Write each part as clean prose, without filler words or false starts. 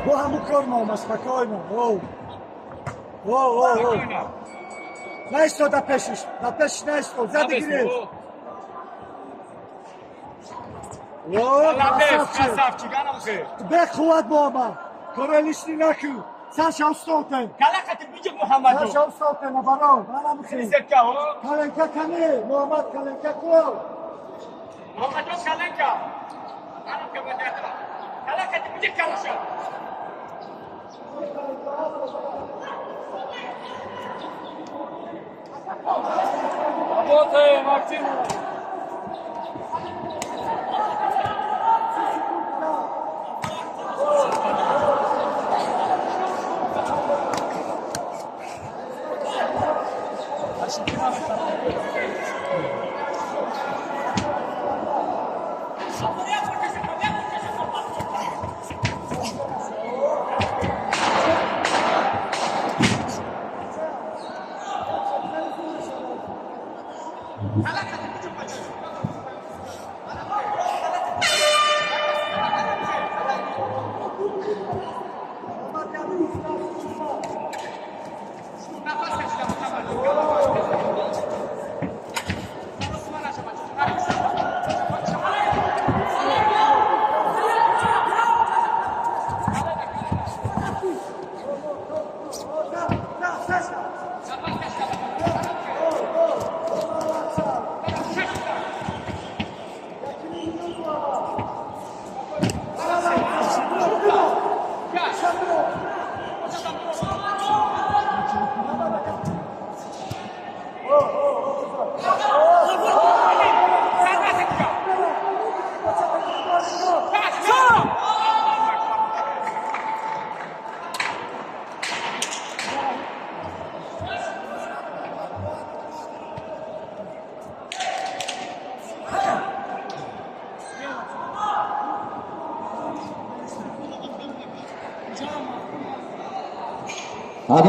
Бо ҳамун кор мома, спокойно. Оу. Оу, оу, оу. Наисто да пешиш, да пешиш наисто, зади гирифт. О, красавчик. Красавчик, анамхе. Бехуват мома. Коре лишний накӯ. Саша устотен. Калакати биҷик Муҳаммаду. Саша устотен, наоборот. Анамхе. Сетка, о. Каленка кани, Муҳаммад каленка ку. Муҳаммаду каленка. Анамхе бадата. Калакати биҷик калаша. Работаем активно.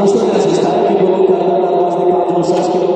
Дӯстони азиз, тариқи боло кардан дар вазни 56 кило